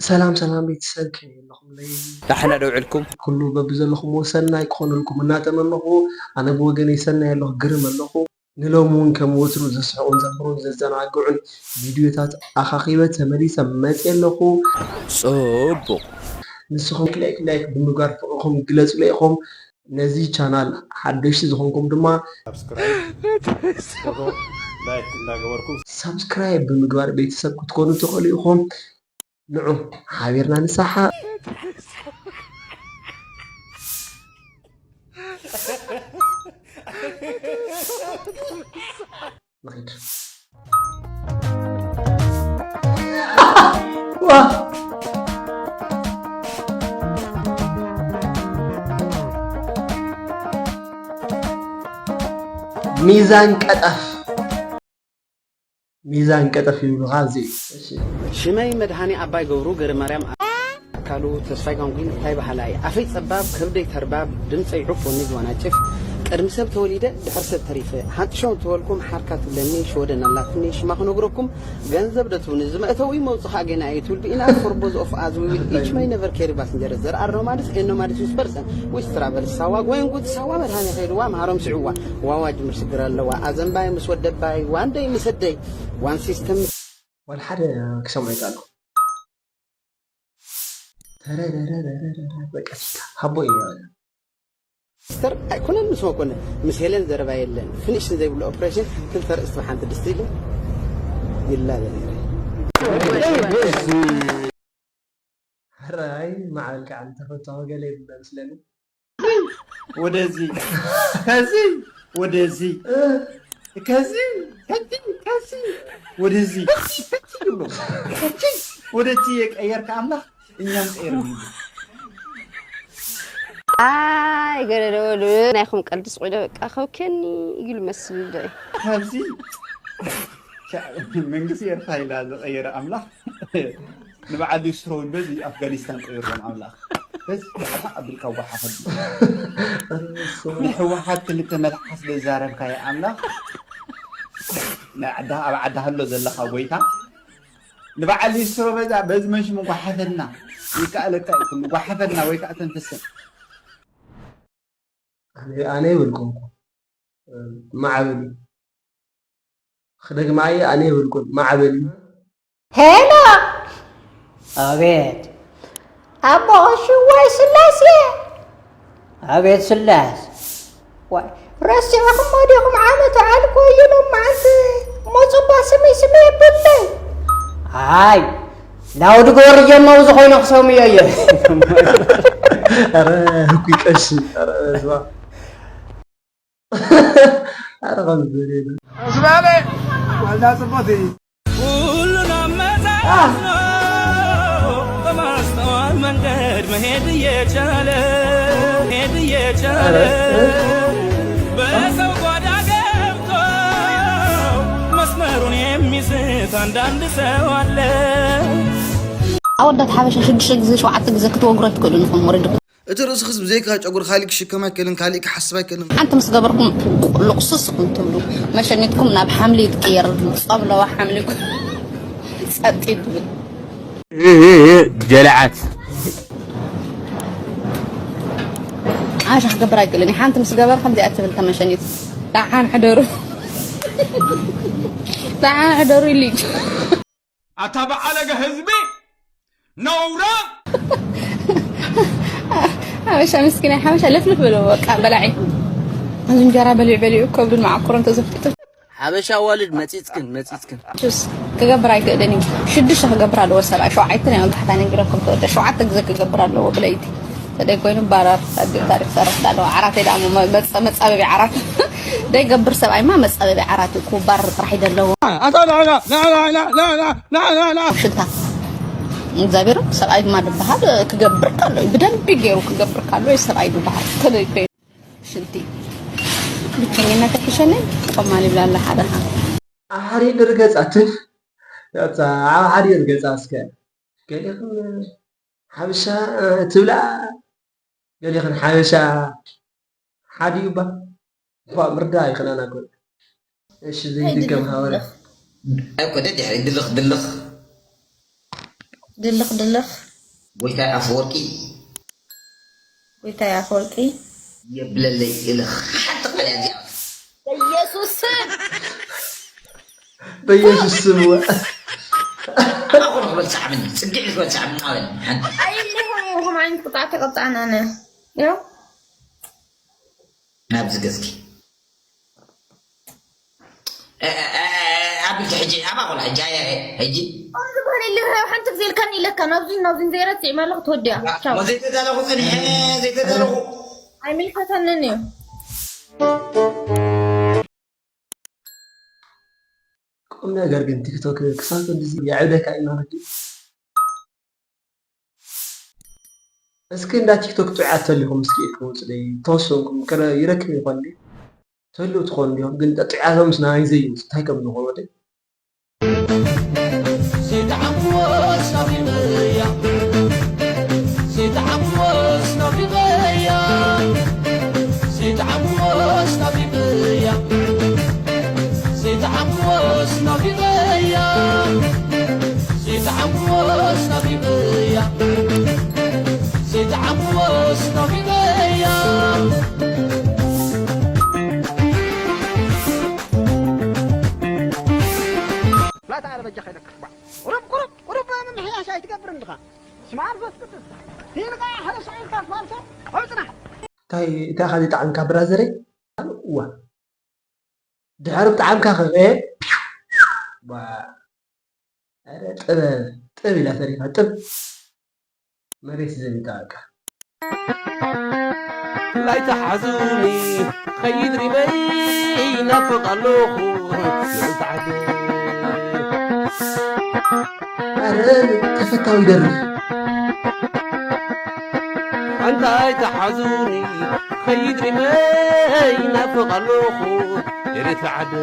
ሰላም ሰላም ቤተሰብ፣ ከመይ ኣለኹምለይ? ዳሕና ዶ ውዕልኩም? ኩሉ በብዘለኹምዎ ሰናይ ክኾነልኩም እናተመነኹ፣ ኣነ ብወገነይ ሰናይ ኣለኹ፣ ግርም ኣለኹ። ንሎሚ እውን ከም ወትሩ ዘስሕቑን ዘምህሩን ዘዘናግዑን ቪድዮታት ኣኻኺበ ተመሊሰ መፅየ ኣለኹ። ፅቡቕ። ንስኹም ላይክ ላይክ ብምግባር ፍቕርኹም ግለፁለይ ኢኹም። ነዚ ቻናል ሓደሽቲ ዝኾንኩም ድማ ሳብስክራይብ፣ ፎቶ፣ ላይክ እንዳገበርኩም ሳብስክራይብ ብምግባር ቤተሰብ ክትኮኑ ትኽእሉ ኢኹም። ንዑ ሓቢርና ንሰሓቕ። ንኺድ። ዋ! ሚዛን ቀጠፍ። ሚዛን ቀጠፍ ይብሉኻ። እዚ እዩ። እሺ። ሽመይ መድሃኔ ኣባይ ገብሩ ገረ ማርያም ኣካሉ ተስፋይ ጋንጉን እንታይ በሃላይ ኣፈይ ጸባብ ከብደይ ተርባብ ድምጸይ ዑፍ ወኒ ዝዋናጭፍ ቅድሚ ሰብ ተወሊደ ድሕሪ ሰብ ተሪፈ ሃንጥሾ እንተበልኩም ሓርካ ትብለኒ ሽወደን ኣላትኒ ሽማ ክነግረኩም ገንዘብ ዶ ትብኒ ዝመእተዊ መውጽኻ ገና እየ ትብል ብኢና for both of us we will each may never carry passenger there are nomads and nomads with person with travel ሳዋ going with ሳዋ መድሃኔ ከይድዋ ምሃሮም ስዕዋ ዋዋ ጅምር ስግር ኣለዋ ኣዘንባይ ምስ ወደባይ ዋንደይ ምስ ኣደይ ዋን ሲስተም ዋላ ሓደ ክሰምዖ ይከኣልኩ። ተረረረረረረ በቃ ሲካ ሃቦ እዩ። ሲስተር ኣይኮነን ምስ መኮነ ምስ ሄለን ዘረባ የለን ፊኒሽን ዘይብሉ ኦፕሬሽን ክልተ ርእስቲ ብሓንቲ ድስቲ ኢለ ይላለ ነይረ። ሕራይ ማዕበል ከዓ ንተፈታዊ ገለ ይብለ መስለኒ። ወደዚ ከዚ ወደዚ ከዚ ከዚ ከዚ ወደዚ ከዚ ከዚ ይብሎ። ከዚ ወደቲ የቀየርካ ኣምላኽ እኛም ቀይርኒ። ኣይ ገለ ዶ በሉ ናይኹም ቀልዲ ስቕ ኢለ በቃ ከውከኒ ኢሉ መስል ዶ እዩ። ካብዚ መንግስቲ ኤርትራ ኢላ ዝቐየረ ኣምላኽ ንበዓል ሊስትሮ እውን በዚ ኣፍጋኒስታን ቀይርዎም ኣምላኽ በዚ ሓታ ኣቢልካ ወሓፈል ንሕወሓት ክልተ መልሓስ ዘዛረብካዮ ኣምላኽ ናይ ዓድኻ ኣብ ዓድኻ ኣሎ ዘለኻ ጎይታ ንበዓል ሊስትሮ በዛ በዚ መንሽሙ ጓሓፈልና ይከኣለካ እዩ ኩሉ ጓሓፈልና ወይ ከዓ ተንፍሰን ኣነ ይብልኩም እኮ ማዕበል እዩ ክደግማ እየ ኣነ ይብልኩም ማዕበል እዩ ሄሎ ኣቤት ኣቦ ሽዋይ ስላሴ ኣቤት ስላስ ዋይ ረሲዕኹሞ ዲኹም ዓመት በዓል ኮይኑ ሎማዓንቲ ሞፁባ ስመይ ስመይ የብለይ ኣይ ላውድ ጎርጀሞ ዝኾይነ ክሰምዮ እየ ኧረ ህኩይ ቀሺ ኧረ ስማ ኧረ ከምዚ ዝበለ የለን። ኣስላለ ዋልዳ ጽቡቅ እዩ። ሁሉን አመዛዝኖ በማስተዋል መንገድ መሄድ እየቻለ መሄድ እየቻለ በሰው ጓዳ ገብቶ መስመሩን የሚስት አንዳንድ ሰው አለ። ኣወዳት ሓበሻ ሽዱሽተ ግዜ ሸውዓተ ግዜ ክትወግሩ ኣይትክእሉን ኢኹም ወሪድኩም። እቲ ርእስኽስ ብዘይካ ጨጉሪ ካሊእ ክሽከም ኣይክእልን፣ ካሊእ ክሓስብ ኣይክእልን። ሓንቲ ምስ ገበርኩም ቁልቑስስ ኢኹም ትብሉ። መሸኒትኩም ናብ ሓምሊ ትቅየር፣ ጸብለዋ ሓምሊ ጸጥ ትብል። ጀለዓት ዓሻ ክገብር ኣይክእልን። ሓንቲ ምስ ገበር ከምዚኣ ትብል ተመሸኒት። ደሓን ሕደሩ። ደሓን ሕደሩ ኢሉ እዩ። ኣታ በዓለገ ህዝቢ ነውራ። ሓበሻ ምስኪናይ ሓበሻ ልፍልፍ በልዎ በቃ በላዒ እዚ እንጀራ በሊዑ በሊዑ ከብዱን መዓኮሮን ተዘፍጢጡ ሓበሻ ኣዋልድ መፂፅክን መፂፅክን። ቹስ ክገብር ኣይክእልን እዩ ሽዱሽተ ክገብር ኣለዎ ሰብኣይ ሸውዓይተ ናይ መብዛሕታ ነጊረኩም ተወደ ሸውዓተ ግዘ ክገብር ኣለዎ ብለይቲ ተደይ ኮይኑ ባራር ኣዲኡ ታሪክ ሰርሕ ኣለዎ ዓራተይ ደኣ መፃበቢ ዓራት ደይ ገብር ሰብኣይማ መፃበቢ ዓራት እዩ ክባር ጥራሕ ይደለዎ ኣታ ንዕና ንዕና ንዕና ንዕና ንዕና ሽታ እግዚኣብሔር ሰብኣይ ድማ ዝበሃል ክገብር ካሎ እዩ ብደንቢ ገይሩ ክገብር ካሎ እዩ ሰብኣይ ዝበሃል ተለይኮ ሽንቲ ብቸኝነት ኣይሕሸኒ ቆማል ይብላ ኣላ ሓደኻ ኣሕሪር ገጻ ትፍ ገጻ ኣብ ሓሪር ገጻ እስከ ገሊኹም ሓበሻ ትብላ ገሊኽን ሓበሻ ሓዲኡ እባ እኳ ምርዳ ይኽእላና እኮ እሺ ዘይድገም ሃወረ እኮ ደድሕሪ ድልኽ ድልኽ ድልኽ ድልኽ። ጎይታይ ኣፈወርቂ ጎይታይ ኣፈወርቂ። የብለለይ ኢልኽ ሓንቲ ቃል እያ እዚኣ። በኢየሱስ ስም። በኢየሱስ ስም ወ- ኣባኹ ንኽበል ሰዓብኒ፣ ጽግዕ ንኽበል ሰዓብኒ፣ ናበል ሓንቲ። ኣይልኹም ኢኹም ዓይነት ቁጣዕ ተቐጣዕና ነ። ያው ናብዚ ገጽኪ። እ፣ እ፣ እ፣ ኣቢልኪ ሕጂ፣ ኣባኹ ሕጂ፣ ኣየ፣ ሕጂ። ዝኾነ ኢሉ ሓንቲ ግዜ ኢልካኒ ኢለካ ናብዚ ናብዚ ዘይረትዕ ማለኹ ትወዲያ። ቻው። ዘይተዳለኹ ጽኒሐ፣ ዘይተዳለኹ። ኣይምልከተንን እዩ። ቁም ነገር ግን ቲክቶክ ክሳብ ክንድዚ የዕብደካ እዩ ማለት እዩ። እስኪ እንዳ ቲክቶክ ጥዑያት ተሊኹም እስኪ ኢድኩም ውፅደይ ተወሰንኩም ከረ ይረክብ ይኾን ድዩ? ተልው ትኾኑ እንዲኹም ግን ጥዑያቶምስ ናበይ ዘይውፅ እንታይ ከም ዝኾኑ ወደ لا تعال بجا خيرك ቁሩብ ቁሩብ ቁሩብ ምምሕያሽ ኣይትገብር እንድኻ ስማር ዘስቅጥስ ሂልካ ሓደ ሽዑ ኢልካ ስማርሶ ኣብ ጽናሕ እንታይ እንታይ ኢኻ ዝጠዓምካ ብራዘረይ? እዋ ድሕሪ ብጣዕምካ ከ ጥብ ጥብ ኢላ ተሪፋ ጥብ መሬት ዘቢጣ በቃ። ላይታ ሓዙኒ ኸይድ ሪመይ ይናፍቕ ኣለኹ ልዕልቲ ዓዲ ኣረ ተፈታዊ ይደርፍ ኣንታይ ተሓዙኒ ኸይድ ሪመይ ይናፍቕ ኣለኹ ኤሪትራ ዓዲ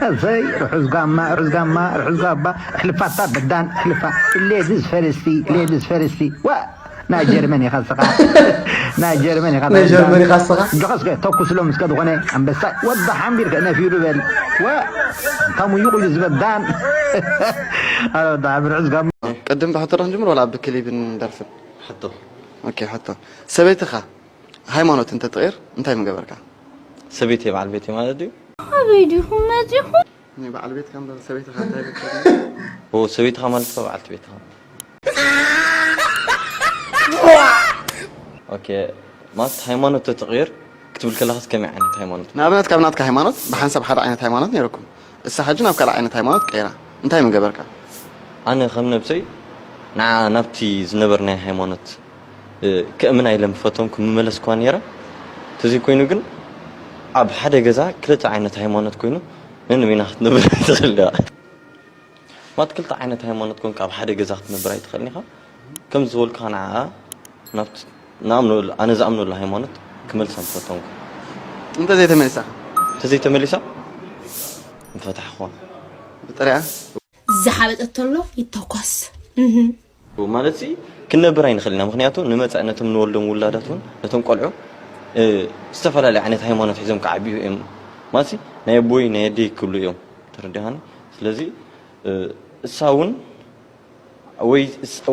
እሰይ ርሑስ ጋማ ርሑስ ጋማ ርሑስ ጋባ ሕልፋታ በዳን ሕልፋ ሌድስ ፈርስቲ ሌድስ ፈርስቲ ዋ ናይ ጀርመን ኢኻ ስኻ ናይ ጀርመን ኢኻ ናይ ጀርመን ኢኻ ስኻ ጆኸስከ ተኩስሎም እስከ ዝኾነ ኣንበሳ ወዲ ሓምቢር ከ ነፊሩ በል ዋ ታሙ ይቑሉ ዝበዳን ኣረ ወዲ ሓምቢር ርሑስ ጋማ ቅድም ብሕቶ ዶ ክንጅምር ዋላ ብክሊብን ደርፍን ሕቶ ኦኬ ሕቶ ሰበይትኻ ሃይማኖት እንተትቕይር እንታይ ምገበርካ ሰበይተይ በዓል ቤተይ ማለት ድዩ ኣበይ ዲኹም መፂኹም ናይ በዓል ቤትካ እምበር ሰበይትኻ እንታይ ቤት ኦ ሰበይትኻ ማለት እኮ በዓልቲ ቤትኻ ኦኬ ማለት ሃይማኖት ተትቕይር ክትብል ከለኻስ ከመይ ዓይነት ሃይማኖት ንኣብነት ካብ ናትካ ሃይማኖት ብሓንሳብ ሓደ ዓይነት ሃይማኖት ነይርኩም እሳ ሕጂ ናብ ካልእ ዓይነት ሃይማኖት ቀይራ እንታይ ምገበርካ ኣነ ከም ነብሰይ ንዓ ናብቲ ዝነበርናይ ሃይማኖት ክእምና ኢለ ምፈተምኩ ምመለስኳ ነይረ። ተዘይኮይኑ ግን ኣብ ሓደ ገዛ ክልተ ዓይነት ሃይማኖት ኮይኑ ነንበይና ክትነብር ትኽእል ዲኻ? ማለት ክልተ ዓይነት ሃይማኖት ኮንካ ኣብ ሓደ ገዛ ክትነብር ኣይትኽእልን ኢኻ። ከም ዝበልኩኻ ንዓኣ ናብቲ ንኣምነሉ ኣነ ዝኣምነሉ ሃይማኖት ክመልሳ ምፈተምኩ። እንተዘይተመሊሳ? እንተዘይተመሊሳ ምፈታሕኹዋ። ብጥሪኣ? ዝሓበጠ ተሎ ይተኮስ። ማለት ሲ ክንነብር ኣይንኽእል ኢና ምክንያቱ ንመፃኢ ነቶም ንወልዶም ውላዳት እውን ነቶም ቆልዑ ዝተፈላለዩ ዓይነት ሃይማኖት ሒዞም ክዓብዩ እዮም ማለት ሲ ናይ ኣቦይ ናይ ኣደይ ክብሉ እዮም ተረዲኻኒ ስለዚ እሳ እውን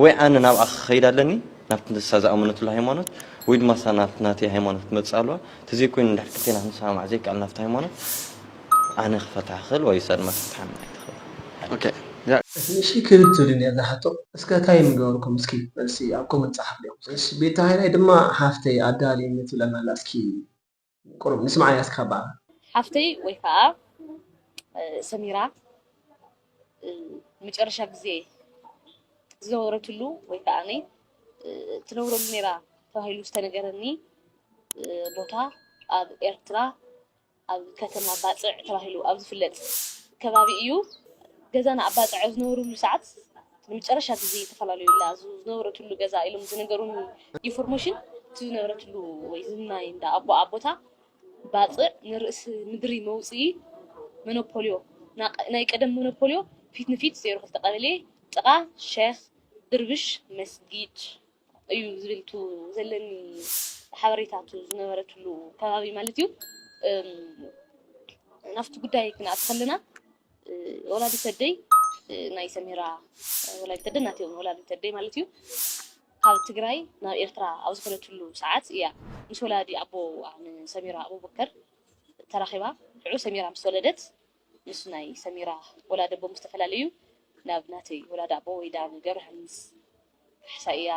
ወይ ኣነ ናብኣ ክኸይድ ኣለኒ ናብቲ ንሳ ዝኣመነትሉ ሃይማኖት ወይ ድማ እሳ ናብቲ ናተይ ሃይማኖት ክትመፅእ ኣለዋ ተዘይኮይኑ እንድሕር ክልቴና ክንሰማማዕ ዘይከኣል ናብቲ ሃይማኖት ኣነ ክፈትሓ ክእል ወይ እሳ ድማ ክትፈትሓኒ ኣይትኽእል ኦኬ እሺ ክብል ትብል እያ እዛ ሕቶ እስከ እንታይ ምገበርኩም እስኪ መልሲ ኣብ ኮመንት ፃሓፍልኩም እሺ ቤታይናይ ድማ ሓፍተይ ኣዳልየኒ ትብለና ኣላ እስኪ ቁሩብ ንስምዓያ እስኪ ካብ በዓል ሓፍተይ ወይ ከዓ ሰሚራ መጨረሻ ግዜ ዝነበረትሉ ወይ ከዓ ትነብረሉ ነይራ ተባሂሉ ዝተነገረኒ ቦታ ኣብ ኤርትራ ኣብ ከተማ ባፅዕ ተባሂሉ ኣብ ዝፍለጥ ከባቢ እዩ። ገዛና ኣብ ባፅዕ ኣብ ዝነበረሉ ሰዓት ንመጨረሻ ግዜ ተፈላለዩላ ዝነበረትሉ ገዛ ኢሎም ዝነገሩኒ ኢንፎርሜሽን እቲ ዝነበረትሉ ወይ ዝናይ እንዳ ኣቦኣ ቦታ ባፅዕ ንርእሲ ምድሪ መውፅኢ መኖፖልዮ ናይ ቀደም መኖፖልዮ ፊት ንፊት ዜሮ ክልተ ቀበሌ ጥቓ ሸክ ድርብሽ መስጊድ እዩ ዝብል ቱ ዘለኒ ሓበሬታ ቱ ዝነበረትሉ ከባቢ ማለት እዩ። ናብቲ ጉዳይ ክንኣቱ ከለና፣ እ፣ ወላዲት ኣደይ፣ እ፣ ናይ ሰሚራ፣ እ፣ ወላዲት ኣደይ ናተይ እውን ወላዲት ኣደይ ማለት እዩ። ካብ ትግራይ ናብ ኤርትራ ኣብ ዝኸደትሉ ሰዓት እያ ምስ ወላዲ ኣቦ ንሰሚራ ኣቡበከር ተራኺባ። ሽዑ ሰሚራ ምስ ተወለደት፣ ምስ ናይ ሰሚራ ወላዲ ኣቦ ምስ ተፈላለዩ፣ ናብ ናተይ ወላዲ ኣቦ ወይ ዳ ገብረሃንስ ካሕሳ እያ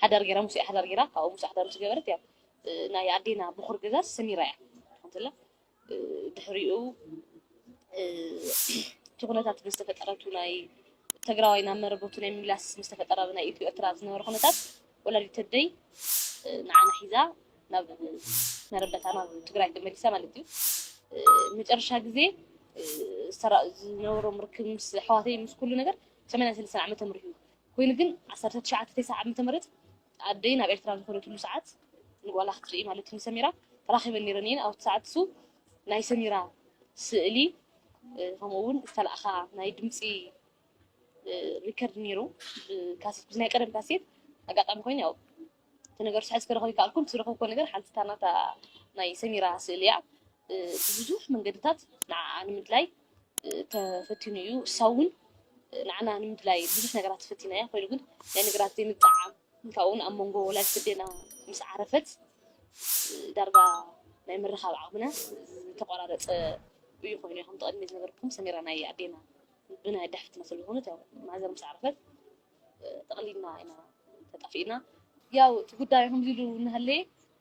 ሓዳር ገይራ፣ ምስኡ ሓዳር ገይራ። ካብኡ ምስኡ ሓዳር ምስ ገበረት፣ ያው፣ እ፣ ናይ ኣዴና ብኹር ገዛስ ሰሚራ እያ። ከምትላ፣ እ፣ ድሕሪኡ፣ እ፣ እቲ ኩነታት ምስ ተፈጠረቱ፣ ናይ ትግራዋይ ናብ መረበቱ ናይ ምምላስ ምስ ተፈጠረ፣ ኣብ ናይ ኢትዮ ኤርትራ ዝነበረ ኩነታት፣ ወላዲት ኣደይ፣ እ፣ ንዓና ሒዛ ናብ መረበታ፣ ናብ ትግራይ ተመሊሳ ማለት እዩ። እ፣ መጨረሻ ግዜ፣ እ፣ ዝተራ-፣ ዝነበሮም ርክብ ምስ ኣሕዋተይ፣ ምስ ኩሉ ነገር ሰማንያን ሰለስተን ዓመተ ምህረት እዩ። ኮይኑ ግን ዓሰርተ ትሽዓተ ተስዓን ዓመተ ምህረት ኣደይ ናብ ኤርትራ ዝኾነትሉ ሰዓት፣ ንጓላ ክትርኢ ማለት እዩ፣ ንሰሚራ ተራኺበን ነይረን እየን። ኣብቲ ሰዓት እሱ ናይ ሰሚራ ስእሊ፣ እ፣ ከምኡ እውን ዝተላእኻ ናይ ድምፂ፣ እ፣ ሪከርድ ነይሩ፣ ብካሴት፣ ብናይ ቀደም ካሴት። ኣጋጣሚ ኮይኑ፣ ያው፣ እቲ ነገር ስሕዝ ክረኽብ ይከኣልኩን፣ ዝረኸብኩ ነገር ሓንቲ እታ ናታ ናይ ሰሚራ ስእሊ እያ። እ፣ ብብዙሕ መንገድታት ንዓኣ ንምድላይ፣ እ፣ ተፈቲኑ እዩ። እሳ እውን፣ እ፣ ንዓና ንምድላይ ብዙሕ ነገራት ተፈቲና እያ። ኮይኑ ግን ናይ ነገራት ዘይምጥዕዓም፣ ካብኡ እውን ኣብ መንጎ ወላዲት ኣዴና ምስ ዓረፈት፣ እ፣ ዳርጋ ናይ ምርኻብ ዓቕምና ዝተቆራረፀ እዩ ኮይኑ። ከምቲ ቅድሚ ዝነበርኩም፣ ሰሚራ ናይ ኣዴና ብናይ ኣደ ሓፍትና ስለዝኾነት፣ ያው፣ ማዘር ምስ ዓረፈት፣ እ፣ ጠቕሊልና ኢና ተጣፊእና። ያው፣ እቲ ጉዳይ ከምዚ ኢሉ እናሃለየ፣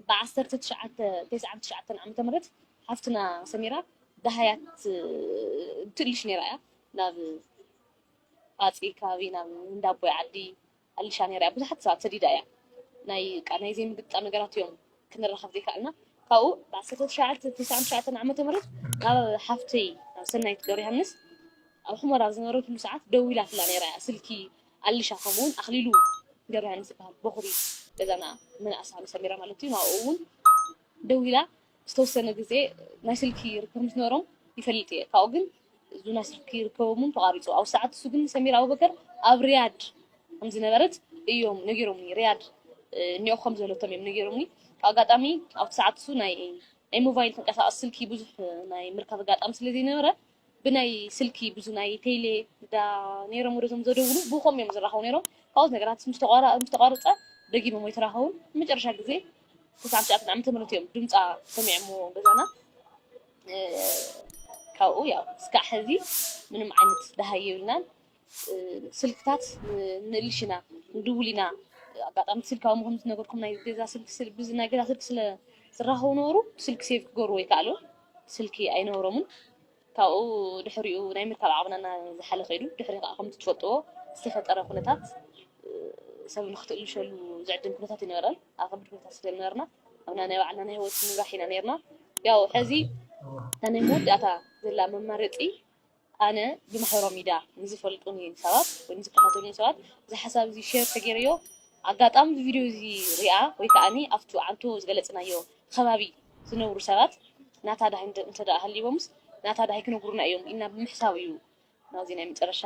ብዓሰርተ ትሽዓተ ተስዓን ትሽዓተን ዓመተ ምህረት ሓፍትና ሰሚራ ደሃያት፣ እ፣ ትእልሽ ነይራ እያ። ናብ ፋፂ ከባቢ፣ ናብ እንዳቦይ ዓዲ ኣሊሻ ነይራ እያ። ብዙሓት ሰባት ሰዲዳ እያ። ናይ፣ ቃ-፣ ናይ ዘይምግጣም ነገራት እዮም ክንራኸብ ዘይከኣልና። ካብኡ ብዓሰርተ ትሽዓተ ተስዓን ትሽዓተን ዓመተ ምህረት ናብ ሓፍተይ፣ ናብ ሰናይት ገብረ ዮሃንስ፣ ኣብ ሑመራ ዝነበረትሉ ሰዓት ደዊላትላ ነይራ እያ። ስልኪ ኣሊሻ፣ ከምኡውን ኣኽሊሉ ገብረ ዮሃንስ ዝበሃል በኹሪ ገዛና፣ ምንኣሳ ንሰሚራ ማለት እዩ። ናብኡ እውን ደዊላ ዝተወሰነ ግዜ ናይ ስልኪ ርክብ ምስ ነበሮም ይፈልጥ እየ። ካብኡ ግን እዚ ናይ ስልኪ ርክቦም እውን ተቋሪፁ። ኣብ ሰዓት እሱ ግን ሰሚራ ኣቡበከር ኣብ ሪያድ ከም ዝነበረት እዮም ነጊሮምኒ። ሪያድ፣ እ፣ እኒኦ ከም ዘለቶም እዮም ነጊሮምኒ። ካብ ኣጋጣሚ ኣብቲ ሰዓት እሱ ናይ፣ ናይ ሞባይል ተንቀሳቐሲ ስልኪ ብዙሕ ናይ ምርካብ ኣጋጣሚ ስለ ዘይነበረ፣ ብናይ ስልኪ ብዙ ናይ ቴሌ ዳ ነይሮም ወደዞም ዘደውሉ፣ ብኸም እዮም ዝራኸቡ ነይሮም። ካብኦት ነገራት ምስ ተቋራ-፣ ምስ ተቋረፀ፣ ደጊሞም ኣይተራኸቡን። መጨረሻ ግዜ ተስዓን ትሽዓተን ዓመተ ምህረት እዮም ድምፃ ሰሚዖምዎ ገዛና። እ፣ ካብኡ ያው እስካዕ ሕዚ ምንም ዓይነት ደሃይ የብልናን። እ፣ ስልክታት ን-፣ ንእልሽ ኢና፣ ንድውል ኢና። ኣጋጣሚ ስልኪ፣ ከምኡ ከም ዝነገርኩም፣ ናይ ገዛ ስልኪ ስል-፣ ብዝ-፣ ናይ ገዛ ስልኪ ስለ ዝራኸቡ ነበሩ፣ ስልኪ ሴቭ ክገብርዎ ይከኣሉ። ስልኪ ኣይነበሮምን። ካብኡ ድሕሪኡ ናይ ምርካብ ዓቕምና እናዝሓለ ከይዱ። ድሕሪ ከዓ ከምቲ ትፈልጥዎ ዝተፈጠረ ኩነታት፣ እ፣ ሰብ ንክትእልሸሉ ዝዕድም ኩነታት ይነበረን። ኣብ ከቢድ ኩነታት ስለ ዝነበርና፣ ኣብና ናይ ባዕልና ናይ ህይወት ምምራሕ ኢና ነይርና። ያው ሕዚ እታ ናይ መወዳእታ ዘላ መማረፂ፣ ኣነ ብማሕበራዊ ሚድያ ንዝፈልጡኒ ሰባት ወይ ንዝከታተሉኒ ሰባት እዚ ሓሳብ እዚ ሼር ተገይረዮ፣ ኣጋጣሚ እዚ ቪድዮ እዚ ሪኣ ወይ ከዓኒ ኣብቱ ዓንቶ ዝገለፅናዮ ከባቢ ዝነብሩ ሰባት ናታ ዳሂ እንተ-፣ እንተ ደኣ ሃልይዎምስ ናታ ዳሂ ክነግሩና እዮም ኢልና ብምሕሳብ እዩ ናብዚ ናይ መጨረሻ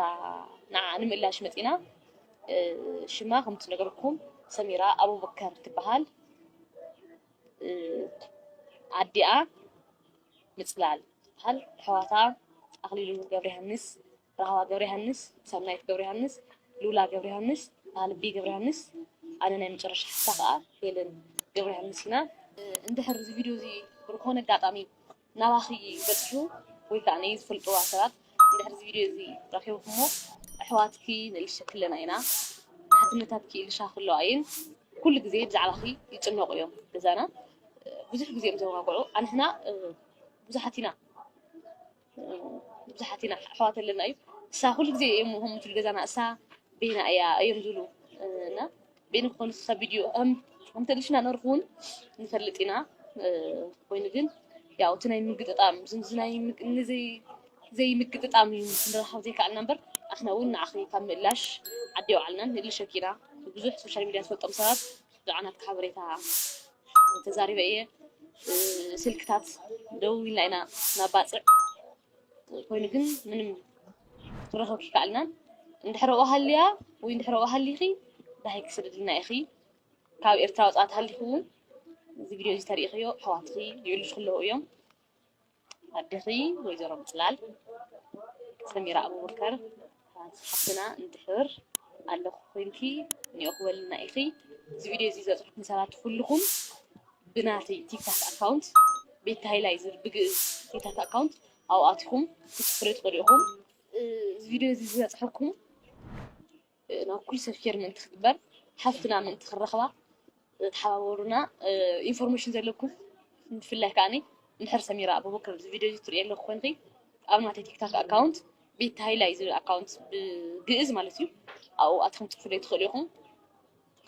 ንዓ ንምእላሽ መፂና። እ፣ ሽማ ከምቲ ነገርኩም ሰሚራ ኣቡበከር ትበሃል። እ፣ ኣዲኣ ምፅላል ትበሃል። ኣሕዋታ ኣኽሊሉ ገብረ ዮሃንስ፣ ራህዋ ገብረ ዮሃንስ፣ ሳምናይት ገብረ ዮሃንስ፣ ሉላ ገብረ ዮሃንስ፣ ኣልቢ ገብረ ዮሃንስ፣ ኣነ ናይ መጨረሻ ሓፍታ ከዓ ሄለን ገብረ ዮሃንስ ኢና። እ፣ እንድሕር እዚ ቪድዮ እዚ ብዝኾነ ኣጋጣሚ ናባኺ በፂሑ ወይ ከዓ ነይ ዝፈልጥዋ ሰባት እንድሕር እዚ ቪድዮ እዚ ረኺብኩሞ፣ ኣሕዋትኪ ንእልሽ ክለና ኢና። ሓትነታትኪ እልሻ ክለዋ እየን። ኩሉ ግዜ ብዛዕባኺ ይጭነቑ እዮም። ገዛና፣ እ፣ ብዙሕ ግዜ እዮም ዘዋግዑ። ኣንሕና፣ እ፣ ብዙሓት ኢና፣ እ፣ ብዙሓት ኢና፣ ኣሕዋት ኣለና እዩ። እሳ ኩሉ ግዜ እዮም ከም ትብል ገዛና፣ እሳ ቤና እያ እዮም ዝብሉ። እ፣ እና ቤኒ ክኾኑ ሰብ ቪድዮ፣ እም፣ ከምቲ ልሽና ነርኹ እውን ንፈልጥ ኢና። እ፣ ኮይኑ ግን ያው እቲ ናይ ምግጥጣም፣ ዝምዚ ናይ ምግ-፣ ንዘይ-፣ ዘይምግጥጣም እዩ ክንረኻብ ዘይከኣልና እምበር፣ ኣኽና እውን ንዓኺ ካብ ምእላሽ ዓዲ የውዓልናን ንእልሸኪ ኢና። ብዙሕ ሶሻል ሚድያ ዝፈልጦም ሰባት ብዛዕባ ናትኪ ሓበሬታ ተዛሪበ እየ። እ፣ ስልክታት ደዊልና ኢና ናባፅዕ። ኮይኑ ግን ምንም ክረኸብኪ ከኣልናን። እንድሕር ኣብኡ ሃልያ ወይ እንድሕር ኣብኡ ሃሊኺ ዳሂ ክስደድልና ኢኺ። ካብ ኤርትራ ወፃእ ተሃሊኹ እውን እዚ ቪድዮ እዚ ተሪኢኽዮ ኣሕዋትኺ ይዕልሽ ክለዉ እዮም። ኣዴኺ ወይዘሮ ምፅላል ሰሚራ ኣቡበከር፣ ሓንቲ ሓፍትና እንድሕር ኣለኹ ኮይንኪ፣ እኒኦ ክበልና ኢኺ። እዚ ቪድዮ እዚ ዝበፅሐኩም ሰባት ኩልኹም ብናተይ ቲክታክ ኣካውንት፣ ቤታ ሃይላይ ዝብል ብግእዝ ቲክታክ ኣካውንት ኣብኡ ኣቲኹም ክትፅሕፉለይ ትኽእሉ ኢኹም። እዚ ቪድዮ እዚ ዝበፅሐኩም ናብ ኩሉ ሰብ ሼር ምእንቲ ክግበር፣ ሓፍትና ምእንቲ ክረኽባ ተሓባበሩና። ኢንፎርሜሽን ዘለኩም ብፍላይ ከዓኒ እንድሕር ሰሚራ ኣቡበከር እዚ ቪድዮ እዚ ትርእዮ ኣለኹ ኮይንኺ፣ ኣብ ናተይ ቲክታክ ኣካውንት ቤታ ሃይላይ ዝብል ኣካውንት ብግእዝ ማለት እዩ፣ ኣብኡ ኣትኹም ትፅሕፉለይ ትኽእሉ ኢኹም።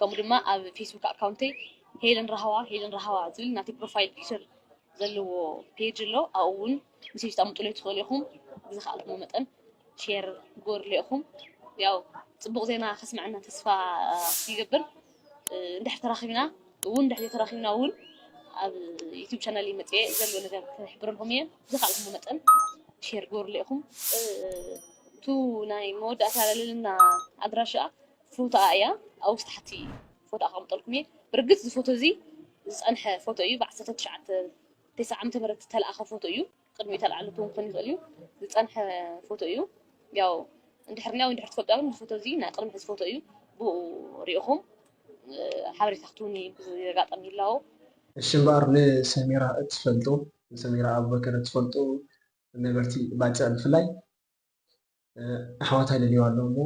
ከምኡ ድማ ኣብ ፌስቡክ ኣካውንተይ ሄለን ራህዋ፣ ሄለን ራህዋ ዝብል ናተይ ፕሮፋይል ፒክቸር ዘለዎ ፔጅ ኣሎ። ኣብኡ እውን ሚሴጅ ተቐምጡለይ ትኽእሉ ኢኹም። ብዝኸኣልኩሞ መጠን ሼር ግበሩለይ ኢኹም። ያው ፅቡቕ ዜና ከስምዐና ተስፋ ይገብር። እ፣ እንድሕር ተራኺብና እውን፣ እንድሕር ተራኺብና እውን ኣብ ዩቱብ ቻናል መፅየ ዘሎ ነገር ክሕብረልኩም እየ። ብዝኸኣልኩሞ መጠን ሼር ግበሩለይ ኢኹም። እ፣ እቱ ናይ መወዳእታ ለለና ኣድራሻ ፎቶኣ እያ። ኣብ ውሽጢ ሓቲ ፎቶኣ ከቕምጠልኩም እየ። ብርግፅ እዚ ፎቶ እዚ ዝፀንሐ ፎቶ እዩ። ብ ዓሰርተ ትሽዓተ ተስዓ ዓመተ ምህረት ዝተለኣኸ ፎቶ እዩ። ቅድሚኡ ተለዓሉ እውን ክኾን ይኽእል እዩ። ዝፀንሐ ፎቶ እዩ። ያው እንድሕር ኒኣ ወይ እንድሕር ትፈልጡ እውን ፎቶ እዚ ናይ ቅድሚ ሕዚ ፎቶ እዩ። ብኡ ሪኢኹም፣ እ፣ ሓበሬታ ክትህቡኒ ብዚ ኣጋጣሚ ይላቦ። እሺ፣ እምበኣር ንሰሚራ እትፈልጡ፣ ንሰሚራ ኣቡበከር እትፈልጡ ነበርቲ ባጽዕ ብፍላይ፣ እ፣ ኣሕዋታ ይደልይዋ ኣለዉ እሞ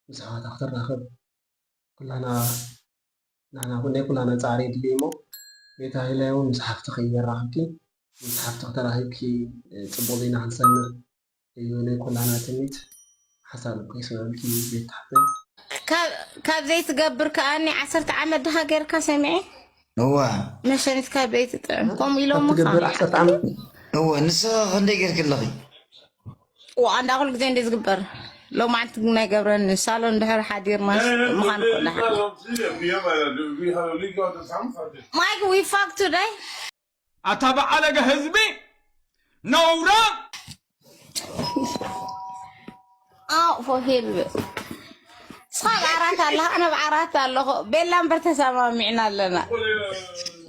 ምስ ኣሕዋታ ክትራኸብ ኩላና፣ ናህና፣ ናይ ኩላና ጻዕሪ የድልይ እሞ፣ ቤታ ሃይላይ እውን ምስ ሓፍትኺ የራኽብኪ። ምስ ሓፍትኺ ተራኺብኪ፣ እ፣ ጽቡቕ ዜና ክንሰምዕ እዩ ናይ ኩላና ትምኒት። ሓሳብ ከይስመምኪ ቤት ታሕተይ። ካብ፣ ካብ ዘይትገብር ከኣኒ ዓሰርተ ዓመት ድኻ ጌርካ ሰሚዐ? እዋ። መሸኒት ካብ ዘይትጥዕም። ከምኡ ኢሎምኻ? ካብ ትገብር ዓሰርተ ዓመት? እዋ፣ ንስኻ ክንደይ ጌርኪ ኣለኺ? ዋ፣ እንዳ ኩሉ ግዜ እንደ ዝግበር። ሎማዓንቲ ግን ኣይገብረን። ሳሎን ድሕር ሓዲርና ምዃን እኮ ደሓን። Mike, we fuck today? ኣታ በዓለገ ህዝቢ ነውራ። ኣቕፎ ሄል በል። ንስኻ ኣብ ዓራት ኣለኻ፣ ኣነ ኣብ ዓራት ኣለኹ። ቤላ እምበር ተሰማሚዕና ኣለና።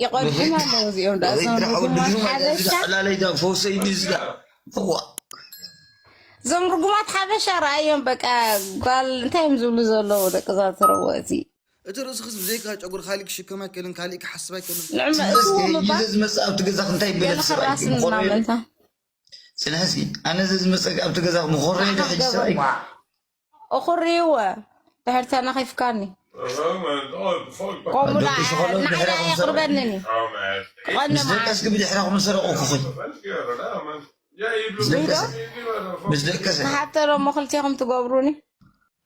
ይቆድሑና ኣለዉ እዚኦም ደኣ፣ እዞም ርጉማት ሓበሻ። ዕላለይ ደኣ ፈውሰይ ድዩ ዝዳ? እዋ። እዞም ርጉማት ሓበሻ ረኣዮም፣ በቃ፣ ጓል እንታይ እዮም ዝብሉ ዘለዉ፣ ደቂ እዛ ተረወእቲ። እቲ ርእስኽስ ብዘይካ ጨጉሪ ካሊእ ክሽከም ኣይክእልን፣ ካሊእ ክሓስብ ኣይክእልን። ንዕመ እቲ እስኪ፣ ውምባ እዚ ዝመጽእ ኣብቲ ገዛኽ እንታይ ይበለል ገለ ሰብኣይ? ክራስን ምኾረየ? እናመልታ። ጽንሒ እስኪ፣ ኣነ እዚ ዝመጸእ ኣብቲ ገዛኽ ምኾረየ ዶ ሕጂ ሰብኣይ? እኹርይወ፣ ድሕር ተነኺፍካኒ። ከምኡ ደቂ ደኣ ሽኾሎ ንዓይ ድሕረኹም ሰረቑ። የቕርበንኒ። ክቐኒ ምስ ደቀስኪ ብድሕረኹም ሰረቑ ክኹይ። ምስ ደቀሰ፣ ምስ ደቀሰ። ንሓተ ዶ እሞ ክልቴኹም ትገብሩኒ?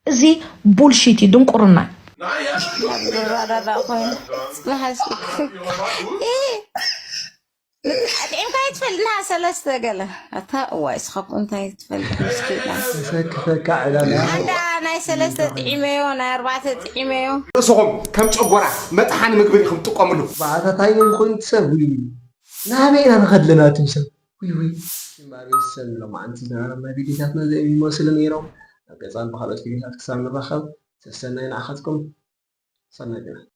እዚ ቡልሺት እዩ፣ ድንቁርና። ዝረዳዳእ ኮይኑ ጽንሓ እስኪ። ኢ፣ ጥዒምካ ይትፈልጥ፣ ንሃ ሰለስተ ገለ። ኣታ እዋይ፣ እስኻ እኮ እንታይ ትፈልጥ፣ ምስኪና። ተሰክፈካ ዕላላ። ኣንዳ ናይ ሰለስተ ጥዒመዮ፣ ናይ ኣርባዕተ ጥዒመዮ። ርእስኹም ከም ጨጎራ መጥሓኒ ምግቢ ኢኹም ትጥቀምሉ። ባዕታታይ ይኹን ሰብ፣ ውይ፣ ናበይ ኢና ንኸድ ኣለና እቶም ሰብ? ውይ፣ ውይ። እምበኣር ቤተሰብ፣ ሎማዓንቲ ዝነበረና ቪዲዮታትና እዚኦም ይመስሉ ነይሮም። ኣብ ቀጻሊ ብኻልኦት ቪዲዮታት ክሳብ ንራኸብ፣ ሰሰናዩ ንዓኻትኩም። ሰናይ ጤና።